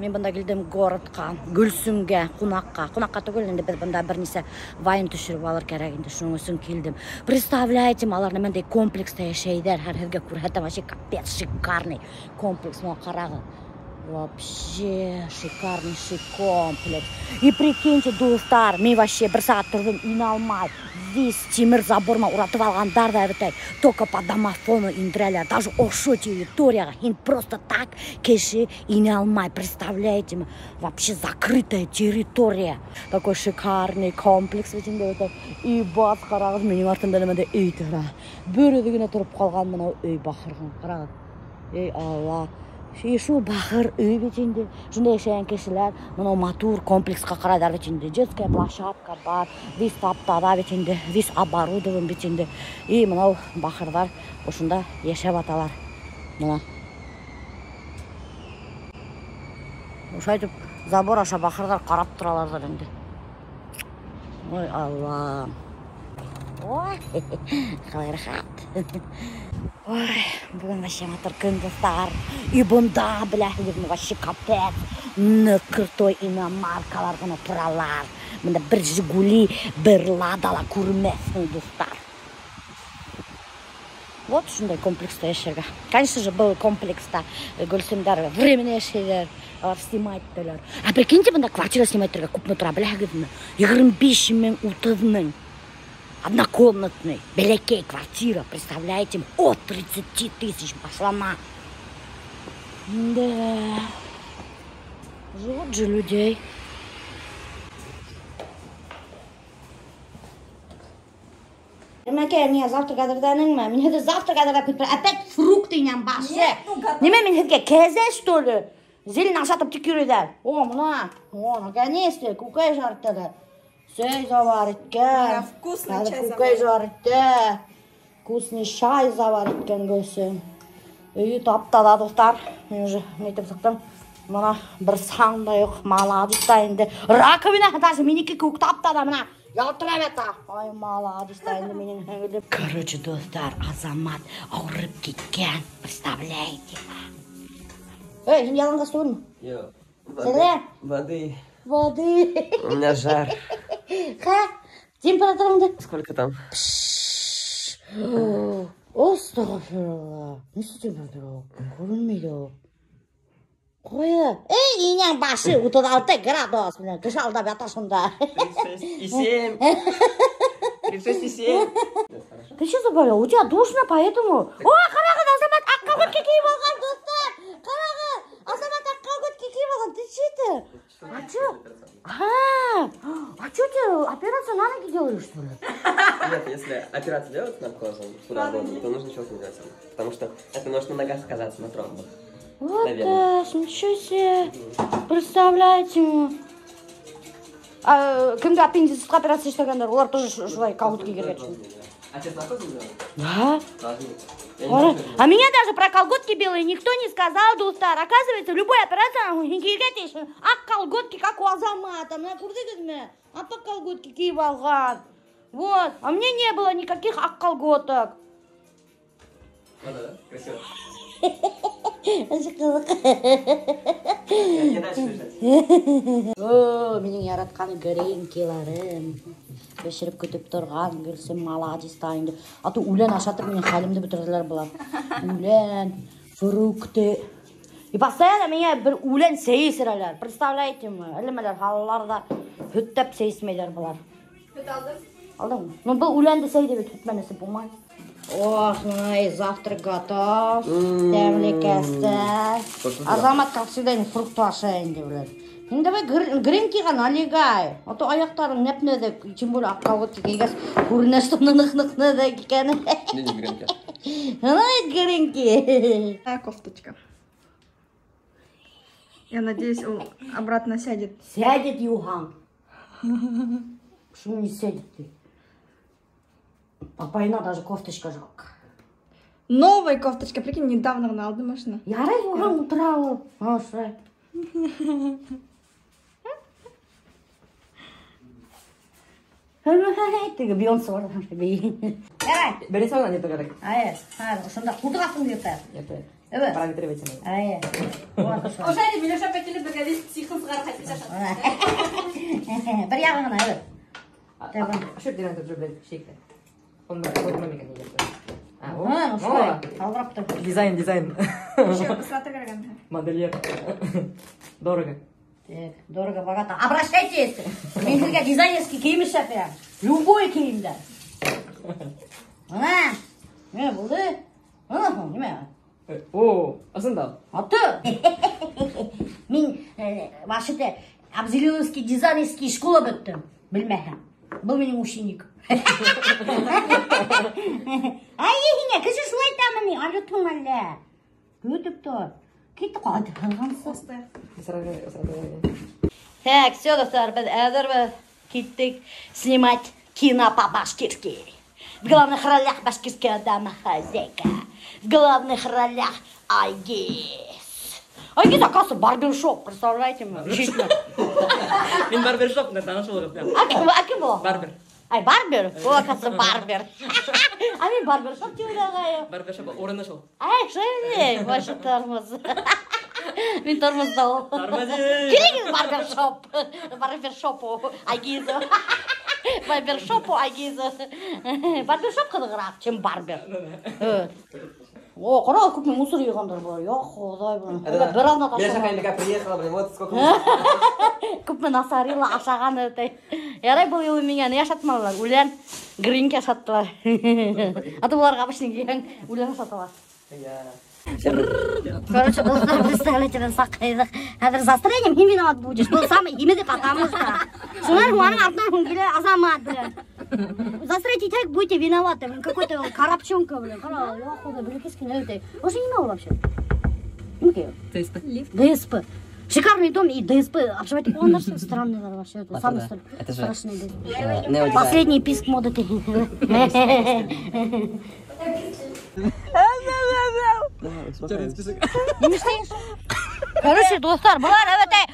Мин бында килдем городҡа, Гөлсөмгә, ҡунаҡҡа. Ҡунаҡҡа түгел, инде беҙ бында бер нисә вайн төшөрөп алыр кәрәк инде, шуның өсөн килдем. Представляете, алар ниндәй комплекста йәшәйҙәр, хәҙер һеҙгә күрһәтәм, вообще капец шикарный комплекс, мына ҡарағыҙ. Вообще шикарнейший комплекс. И прикиньте, дуҫтар, мин вообще бер сәғәт торҙом, инә алмай. Весь тимер забор менән уратып алғандар ҙа бит, только по домофону индерәләр. Даже ошо территорияға һин просто так кеше инә алмай, представляете? Вообще закрытая территория. Такой шикарный комплекс бит инде бит. И бац, ҡарағыҙ, минең артымда ниндәй өй тора. Бер үҙе генә тороп ҡалған мынау өй бахырған, ҡарағыҙ. Эй, Алла. И шул бахыр өй бит инде. Шунда йәшәгән кешеләр мынау матур комплексҡа ҡарайҙар бит инде. Детская площадка бар, весь таптада бит инде, весь оборудован бит инде. И мынау бахырҙар ошонда йәшәп яталар. Мына. Ошайтып забор аша бахырҙар ҡарап тораларҙыр инде. Ой, Алла. Ой, ҡалай рәхәт. Ой, бөгөн вообще матур көн, дуҫтар. И бында, беләһегеҙме, вообще капец. Ныҡ крутой иномаркалар ғына торалар. Бында бер Жигули, бер Лада ла күрмәҫһең, дуҫтар. Вот шундай комплекста йәшәргә. Конечно же, был комплекста Гөлсөмдәр временно йәшәйҙәр, алар снимать итәләр. А прикиньте, бында квартира снимать итергә күпме тора, беләһегеҙме? 25 мең, 30 мең. Однокомнатный, бәләкәй квартира, представляете, от 30 тысяч башлана. Да. Живут же людей. Нимәкәй, миңә завтрак әҙерләнеңме? Мин һеҙҙе завтрак әҙерләп көтөп торам. Опять фрукты инәм башы. Нет, ну, готов. Нимә мин һеҙгә кәзә, что ли? Зелень ашатып тик йөрөйҙәр. О, мына. О, наконец-то, күкәй жарттылар. Сәй завар иткән. Да, вкусный Хәҙер чай күкәй завар. жарты. Вкусный чай завар иткән Гөлсөм. Өйө таптала, дуҫтар. Мин уже нитеп сыҡтым. Мына бер саң да юҡ. Молодец та инде. Раковина даже минеке кеүек таптала мына. Ялтырап ята. Ай, молодец та инде минең һеңлем. Короче, дуҫтар, Азамат ауырып киткән. Представляете? Эй, һин яланғас түгелме? Юҡ. Сәләм. Воды. Воды. У меня жар. Ха? Температураңды? Сколько там? Астағфирулла. Нисә температура? Күренмәй ул. Ҡуя. Эй, инәң башы 36 градус менән кеше алдап ята шунда. 36,7. 36,7. Ты что заболел? У тебя душно, поэтому. О, ҡарағыҙ, Азамат аҡ колготки кейеп алған, дуҫтар. Ҡарағыҙ, Азамат аҡ колготки кейеп алған. Ты че ты? А че? А че ты операцию на ноги делаешь, что ли? Нет, если операцию делать наркозом с угодно, то нужно чего-то делать сам. Потому что это может на ногах сказаться, на тромбах. Вот Наверное. так, ничего себе. Представляете? А кемгә аппендицитҡа операция эшләгәндәр, улар тоже шулай колготки кейергә тейеш. А тебе с наркозом делали? Да. Должны. Я не Ора. знаю, А меня даже про колготки белые никто не сказал, дуҫтар. Оказывается, любая операция кейергә тейеш. Аҡ колготки, как у Азамата. Мына күрҙегеҙме? Аппаҡ колготки кейеп алған. Вот. А мне не было никаких ак колготок. Ладно, да? Красиво. Ҡыҙыҡ. Я дальше лежать. О, минең яратҡан гренкиларым. Бешереп көтөп торған Гөлсөм молодец та инде. А то үлән ашатып минең хәлемде бөтөрҙөләр былар. Үлән, фрукты. И постоянно миңә бер үлән сәй эсерәләр. Представляете мы? Әллә нәмәләр һалалар ҙа һөттәп сәй эсмәйҙәр былар. Һөт алдым. Алдыңмы? Ну, был үләнде сәй тип һөт менән эсеп булмай. Ох, мына завтрак готов. Тәмле кәстә. Что-то Азамат, как всегда, инде фрукт ашай инде, блядь. Һин давай гренкиға налегай. А то аяҡтарың нәп-нәҙек, тем более аҡ колготки кейгәс, күренә, что ныҡ-ныҡ-нәҙек икәне. Ниндәй гренки? Ана гренки. Моя кофточка. Я надеюсь, он обратно сядет. Сядет, Юхан. Почему не сядет ты? Папайна даже кофточка жалко. Новая кофточка, прикинь, недавно гына алдым машина. Ярай, Юхан, утыра ул. Ошо. Теге Бейонсе бар. Ярай. Беренсе алған ятаҡ кәрәк. Әйе, хәҙер ошонда ҡултыҡ аҫтында ятайыҡ. Ятайыҡ. Evet. Проветривательный. Әйе. Ошо әле Миләүшә апай килеп беҙгә весь психын сығарып ҡайтып китә. Бер яғы ғына, evet. А что это уже, блядь, шейк-то? Он мамика не идет. А, алғырап тор. Дизайн, дизайн. Еще быстротыр кәрәк. Модельер. Дорого. Так, дорого, богато. Обращайтесь. Мин һеҙгә дизайнерский кейем эшләп бирәм. Любой кейемдән. Ана, нимә булды? Ана, нимә? О, ысында. Аты. Мин вообще-то Абзелиловский дизайнерский школа бөттөм. Белмәһәм. Был минең ученик. Ай, һиңә кеше шулай әйтәме ни? Алютың әллә? Көтөп тор. Китте ҡайҙа һалғансы. Так, все, дуҫтар, беҙ әҙербеҙ. Киттек снимать кино по-башкирски. В главных ролях башкирская домохозяйка. В главных ролях Айгиз. Айгиз, оказывается, барбершоп, представляете? Мин барбершоп, таныш булығыҙ. А кем был? Барбер. Ай, барбер? О, оказывается, барбер. А мин барбершоп тип уйлағайым. Барбершоп урыны шул. Ай, шул вообще тормоз. Мин тормозда ул. Тормози. Килегеҙ барбершоп. Барбершопу Айгизу. Барбершопу Айгизу. Барбершоп ҡыҙығыраҡ, чем барбер. О, ҡара, күпме мусор йыйғандар былар. Я Хоҙай, блин. Бер аҙна Миләүшә ташлаған. ҡайныға приехала, блин, вот сколько. Күпме насарила ашаған өтей. Ярай был юлы миңә ни ашатманылар? Үлән, гринки ашаттылар. А то уларға обычный кейгән үлән ашаталар. Короче, дуҫтар, представляете, беҙ саҡайҙыҡ. Хәҙер застроением һин виноват будешь. Был самый имеде потому что. Шунан һуң аның артынан һуң килә Азамат, блин. Застроить итәк будете виноваты. Блин, какой-то коробчонка, блин. Ҡара, я Хоҙай, бәләкәс кенә өтей. Ошо нимә ул вообще? Нимә ДСП. ДСП. Шикарный дом и ДСП. Обшивать он вообще странный вообще. Это самый Это же страшный ДСП. неодизайн. Последний писк моды ты. Короче, дуҫтар, былар әбәтәй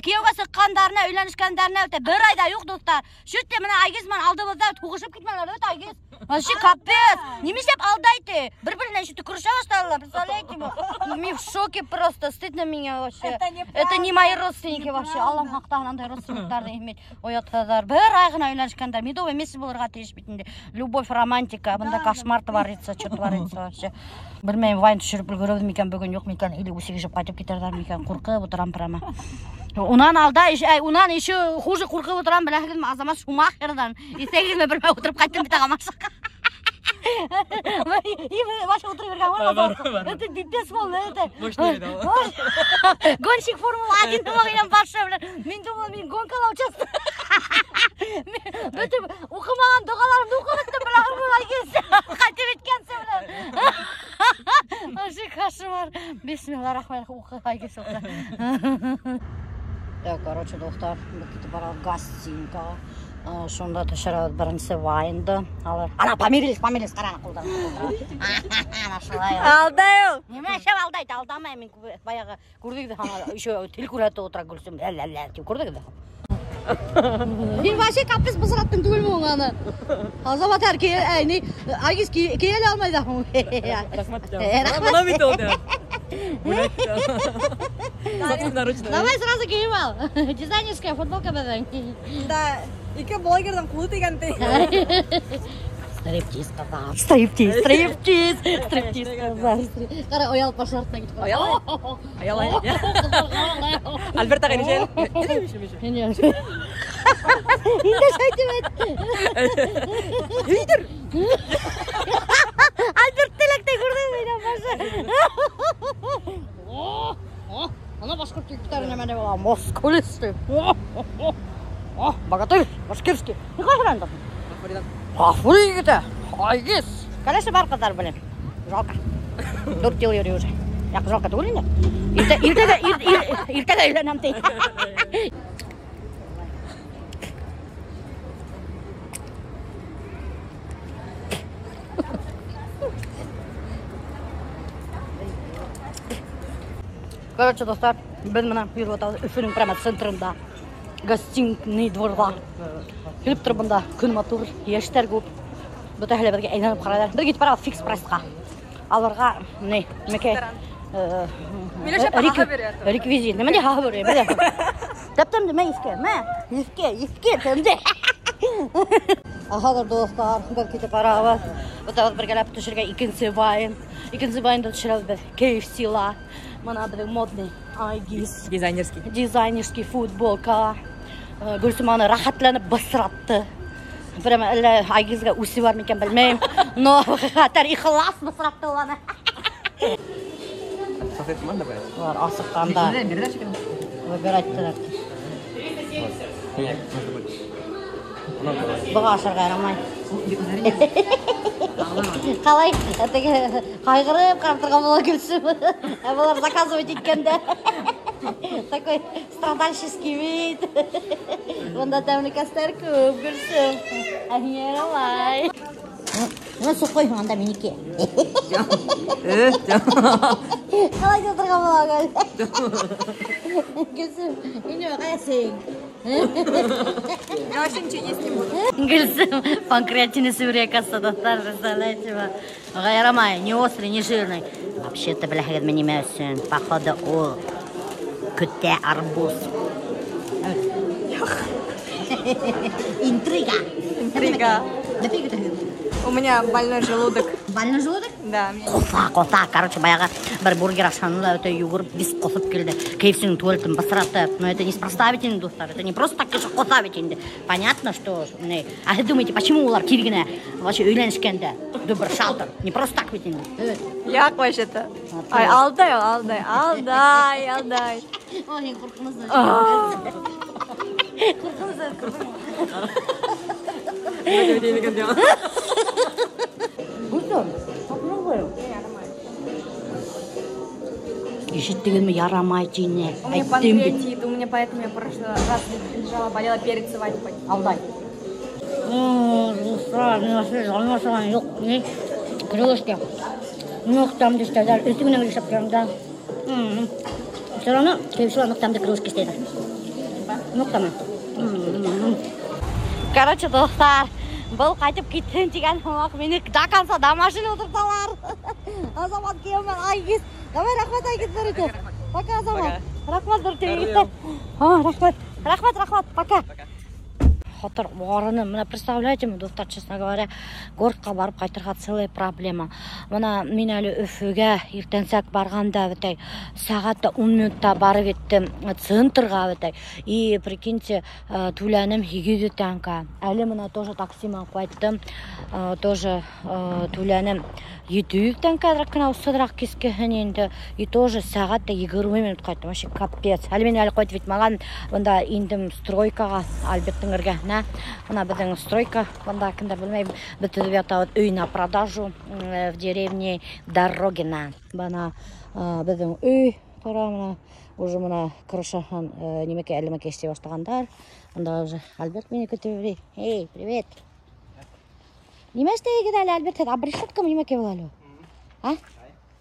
кейәүгә сыҡҡандарына, өйләнешкәндәренә үтә бер айҙа юҡ, дуҫтар. Шөттә менә Айгиз менән алдыбыҙҙа һуғышып китмәнеләр, әбәт Айгиз. Вообще капец. Нимә эшләп алдай ти? Бер-беренән шөттә көрәшә башланылар, представляете ме? Мин в шоке просто, стыдно миңә вообще. Это не мои родственники вообще. Аллам һаҡлаһын андай родственниктарҙы иметь. Оятһыҙҙар. Бер ай ғына өйләнешкәндәр. Медовый месяц булырға тейеш бит инде. Любовь, романтика, бында кошмар творится, что творится вообще. Белмәйем, вайн төшөрөп өлгөрөрбөҙ микән бөгөн, юҡ микән, или үсегешеп ҡайтып китерҙәр микән, ҡурҡып ултырам прямо. Унан алда, унан еще хуже ҡурҡып ултырам, беләһегеҙме, Азамат Шумахерҙан. Иҫәгеҙме, бер мәл ултырып ҡайттым бит ағамашыҡ. И вообще ултырып биргән бар, Бар, бар. Это пипец булды, это. Мощный видал. Гонщик Формула-1 тумағынан башы, блин. Мин думала, мин гонкала участвую. Бөтөп уҡымаған доғаларымды уҡып бөттөм, бля, ҡайтып еткәнсе, бля. Вообще кошмар. Бисмилла рахман уҡы, Айгиз уҡы. Так, короче, дуҫтар, беҙ китеп барабыҙ гостинкаға. Шунда төшөрәбеҙ беренсе вайнды. Алар. Ана, помирились, помирились, ҡара, ҡулдан. Ана шулай. Алдай ул. Нимә эшләп алдай? Алдамай мин баяғы күрҙегеҙ, ана еще тел күрһәтеп ултыра Гөлсөм. Лә-лә-лә тип күрҙегеҙ. Һин вообще капец бысраттың түгелме һуң аны? Азамат һәр әй, ни, Айгиз кейә лә алмай ҙа һуң. Рәхмәт. Рәхмәт. Бына бит ул. Бүләк. Собственноручно. Давай сразу кейеп ал. Дизайнерская футболка беҙҙең. Да, ике блогерҙың ҡулы тейгән ти. Стриптиз ҡыҙҙар. Стриптиз, стриптиз, стриптиз ҡыҙҙар. Ҡара, оялып баш артына китеп бара. Оялай? Оялай. Альберт ағай нисә? Ниндәй тип әйтте? Һөйҙөр. Альберт теләктәй күрҙеңме минең башы? Ана башҡорт егеттәре нәмәне була? Мускулистый. Богатырь, башкирский. Ни ҡайһы районда? Ғафури егете. Айгиз. Конечно, бар ҡыҙҙар, блин. Жалко. 4 йыл йөрөй уже. Яҡ жалко түгел инде. Иртәгә өйләнәм ти. Короче, дуҫтар, беҙ менән йөрөп ятабыҙ Өфөнөң прямо центрында, гостиный дворҙа. Килеп тороп бында көн матур, йәштәр күп. Бөтәһе лә беҙгә әйләнеп ҡарайҙар. Беҙ китеп барабыҙ фикс прайсҡа. Алырға, не, мекей. Реквизит. Нимә ни һаһы бирә? Тәптем мә иҫкә, мә, иҫкә, иҫкә, тәмде. Хәҙер дуҫтар, беҙ китеп барабыҙ. Бөтәбеҙ бергәләп төшөргә икенсе вайн. Икенсе вайнда төшөрәбеҙ беҙ KFC-ла. Мына беҙҙең модный Айгиз. Дизайнерский. Дизайнерский футболка. Гөлсөм аны рәхәтләнеп бысратты. Прямо әллә Айгизгә үсе бар микән белмәйем. Но хәтәр ихлас бысратты ул аны. Салфетку можно брать? Улар асыҡҡанда. Выбирать итәләр. Нет, может быть. Быға ашарға ярамай. Ҡалай, теге ҡайғырып ҡарап торған була Гөлсөм. Ә былар заказывать иткәндә. Такой страдальческий вид. Бында тәмлекәстәр күп, Гөлсөм. Ә һиңә ярамай. Нимә суҡыйһың анда минеке? Ҡалай торған була Гөл. Гөлсөм, һин ҡайһың? Я вообще ничего есть не буду. Гөлсөм, панкреатины сибиряка дуҫтар, представляете ма? Уға ярамай, не острый, не жирный. Вообще-то беләһегеҙме нимә өсөн? Походу ул көтә арбуз. Интрига. Интрига. У меня больной желудок. Больной желудок? Да. Ҡоҫа, ҡоҫа. Короче, баяғы бер бургер ашаны ла өтә йүгереп бис ҡоҫоп килде. KFC-ның туалетын бысратып. Но это неспроста ведь инде, дуҫтар. Это не просто так кеше ҡоҫа ведь инде. Понятно, что... А вы думаете, почему улар тиҙ генә вообще өйләнешкән дә? Дөбөр шалтыр. Не просто так ведь инде. Яҡ вообще-то. Ай, алдай, алдай, алдай, алдай. Ой, һин ҡурҡыныс. Ҡурҡыныс. Гөлсөм, попробуй. Ишеттегеҙме, ярамай тине. У меня панкреатит, у меня поэтому я в прошлый раз лежала, болела перед свадьбой. Алдай. Дуҫтар, мин вообще алмашаған юҡ. Ни? Крылышки. Ныҡ тәмле эшләйҙәр. Өҫтө генә эшләп торам да. Все равно KFC-ла ныҡ тәмле крылышки эшләйҙәр. Ныҡ тәмле. Короче, дуҫтар, был ҡайтып китһен тигән һымаҡ мине до конца до машины ултырталар. Азамат кейәү менән Айгиз. Давай, рәхмәт, Айгиз, ҙур итеп. Пока, Азамат. Рәхмәт, ҙур итеп. Рәхмәт. Рәхмәт, рәхмәт. Пока. Хатыр барыны, мына представляете, дуҫтар, честно говоря, городҡа барып ҡайтырға целая проблема. Мына мин әле Өфөгә иртәнсәк барғанда бөтәй сәғәт тә 10 минутта барып еттем центрға бөтәй. И прикиньте, түләнем 800 тәңкә. Әле мына тоже такси менән ҡайттым, тоже түләнем 700 тәңкә кенә уҫыҙыраҡ кискеһен инде. И тоже сәғәт тә 20 минут ҡайттым. Вообще капец. Әле мин әле ҡайтып етмәгән, бында индем стройкаға, Альберттың эргәһенә. Бына беҙҙең стройка, бында кемдер белмәй, беҙ төҙөп ятабыҙ өй на продажу в деревне Дорогина. Бына беҙҙең өй тора, мына уже мына крышаһын нимәкәй әлемәкәй эшләй башлағандар. Бында уже Альберт мине көтөп йөрөй. Эй, привет. Нимә эшләйһегеҙ әле, Альберт? Обрешетка нимәкәй була әле? А?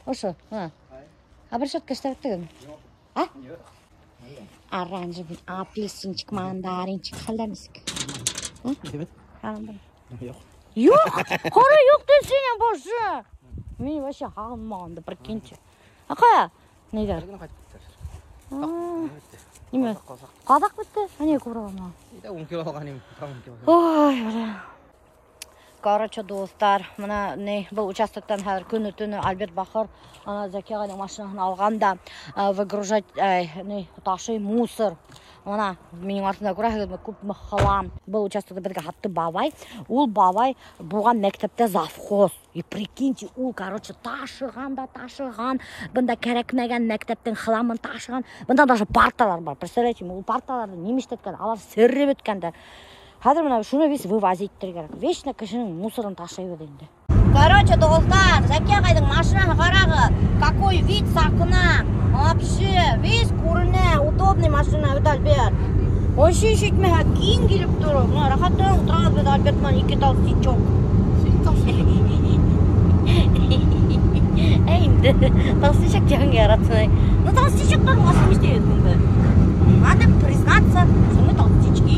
Ошо, мына. Обрешетка эшләп бөттөгөҙмө? А? Оранжевый апельсинчик, мандаринчик, хәлдәр нисек? Юҡ. Юҡ? Ҡара юҡ тиһең, боже. Мин вообще һағынмағанды, прикиньте. А ҡая? Ниҙәр? Нимә? Ҡаҙаҡ бөттө? Ә ниңә күберәк алмаған? 10 кило алған инем, 10 кило. Ой, бля. Короче, дуҫтар, мына ни, был участоктан хәҙер көнө төнө Альберт бахыр, ана Зәки ағайҙың машинаһын алған да, выгружать, ни, ташый мусор. Мына минең артымда күрәһегеҙме, күпме хлам. Был участокты беҙгә һатты бабай. Ул бабай булған мәктәптә завхоз. И прикиньте, ул, короче, ташыған да ташыған. Бында кәрәкмәгән мәктәптең хламын ташыған. Бында даже парталар бар. Представляете, ул парталарҙы нимә эшләткән? Алар сереп бөткәндәр. Хәҙер мына шуны весь вывозить итергә кәрәк. Вечно кешенең мусорын ташыйбыҙ инде. Короче, дуҫтар, Зәки ағайҙың машинаһы ҡарағыҙ. Какой вид с окна. Вообще, весь күренә, удобный машина бит, Альберт. Вообще ишетмәһә, киң килеп тора. Мына рәхәтләнеп ултырабыҙ беҙ Альберт менән ике толстячок. Әй инде, толстячок тигәнгә яратмай. Ну, толстячоктар асыл эшләй инде. Надо признаться, что мы толстячки.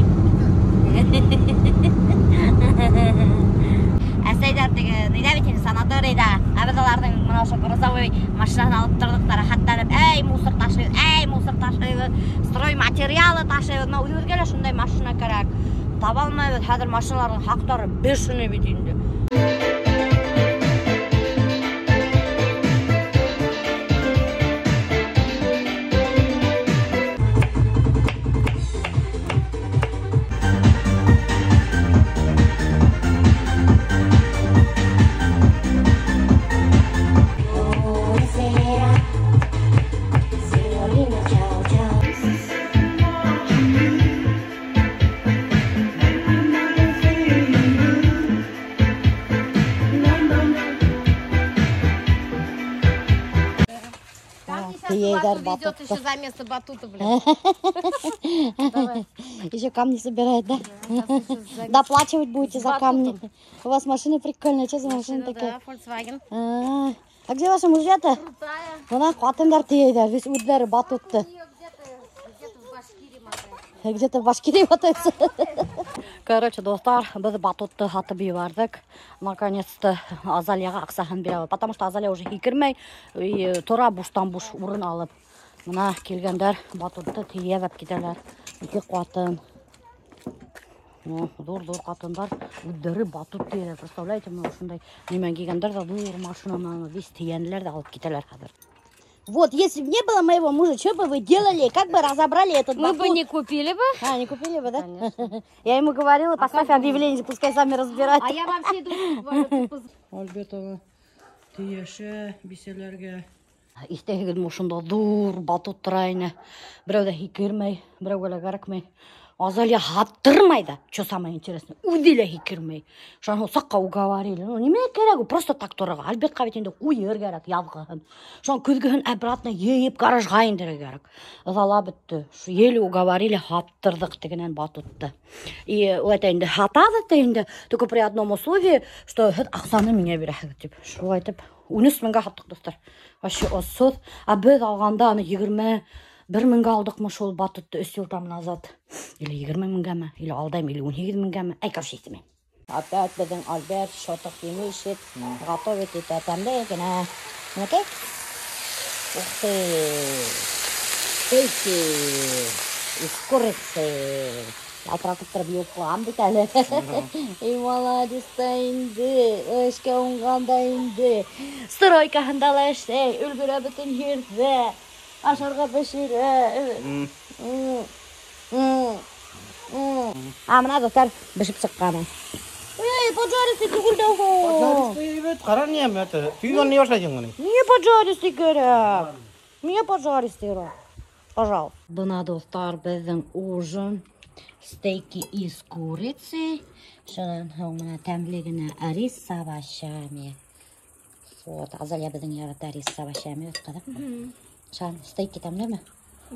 Әсәйҙәр теге, ниҙә бит инде, санаторийҙа. Ә беҙ уларҙың Бына ошо грузовой машинаны алып торҙоҡ та рәхәтләнеп, эй, мусор ташыйбыҙ, эй, мусор ташыйбыҙ, стройматериалы ташыйбыҙ. Бына үҙебеҙгә лә шундай машина кәрәк. Таба алмайбыҙ, хәҙер машиналарҙың хаҡтары бешеный бит инде. Идет еще за место батута, блин. Еще камни собирает, да? Доплачивать будете за камни. У вас машина прикольная. Что за машина такая? Да, Volkswagen. А где ваши мужья-то? Крутая. Бына ҡатындар тейәйҙәр, весь үҙҙәре батутты. Где-то в Башкирии мотается. Где-то в Башкирии мотается. Короче, дуҫтар, беҙ батутты һатып ебәрҙек. Наконец-то Азалияға аҡсаһын бирәбеҙ. Потому что Азалия уже һикермәй, и тора буштан буш урын алып. Бына килгәндәр батутты тейәп китәләр. Ике ҡатын. Ҙур-ҙур ҡатындар үҙҙәре батут тейәләр. Представляете, бына ошондай нимә килгәндәр ҙә ҙур машина менән весь тейәнеләр ҙә алып китәләр хәҙер. Вот, если бы не было моего мужа, что бы вы делали? Как бы разобрали этот Мы батут? бы не купили бы. А, не купили бы, да? Конечно. Я ему говорила, поставь объявление, пускай сами разбирают. А я вообще думаю, Альбертова, тейәшә бисәләргә. Иҫтәгеҙме, ошонда ҙур батут тора ине. Берәү ҙә һикермәй, берәүгә лә кәрәкмәй. Азалия һаттырмай ҙа, что самое интересное, үҙе лә һикермәй. Шунан һуң саҡҡа уговорили. Ну, нимә кәрәк ул, просто так торорға. Альбертҡа бит инде ҡуйыр кәрәк яҙғыһын. Шунан көҙгөһөн обратно йыйып гаражға индерер кәрәк. Ыҙала бөттө. Шу еле уговорили, һаттырҙыҡ тегенән батутты. И ул әйтә инде, һатабыҙ ти инде, только при одном условии, что һеҙ аҡсаны миңә бирәһегеҙ тип. Шулай итеп, 13 меңгә һаттыҡ, дуҫтар. Вообще осһоҙ. Ә беҙ алғанда аны 21 меңгә алдыҡмы шул батутты өс йыл там назад. Или 20 меңгәме, или алдайым, или 18 меңгәме. Әй, короче, иҫтемәйем. Опять беҙҙең Альберт шотоҡ емешет, готовить итә тәмле генә. Минекәй. Ух ты! Стейки из курицы. Ялтыратып тороп йыуып ҡуйған бит әле. Эй, молодец та инде, эшкә уңған да инде. Стройкаһында ла эшләй, өлгөрә бөтөн ерҙә. Ашарға бешерә. А, бына, дуҫтар, бешеп сыҡҡан. Эй, поджаристый түгел дә ул. Поджаристый бит, ҡара ниәм, это, көйгән ни башлайһың уны? Миңә поджаристый кәрәк. Миңә поджаристый пожалуйста. Бына, дуҫтар, беҙҙең ужин. Стейки из курицы. Шунан һуң бына тәмле генә рис с овощами. Вот, Азалия беҙҙең ярата рис с овощами, ҡыҙым. Шан, стейки тәмлеме?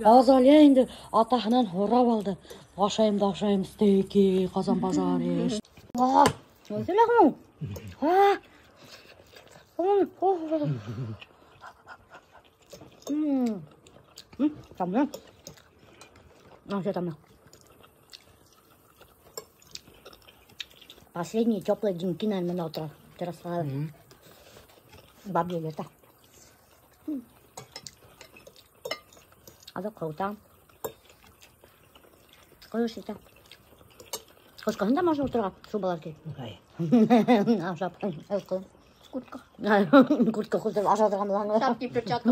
Азалия инде атаһынан һорап алды. Ашайым да ашайым стейки, ҡасан пожаришь. А, үҙе һуң. А. Тәмле. Вообще тәмле. Последние теплые деньки, наверное, на утро. Террасала. Бабье лето. А то круто. Ҡояш итә. Ҡышҡыһын да можно ултырырға, шубалар кейеп. Ашап. Куртка. Куртка ҡуйып аша торған булаһың. Шапки, перчатка.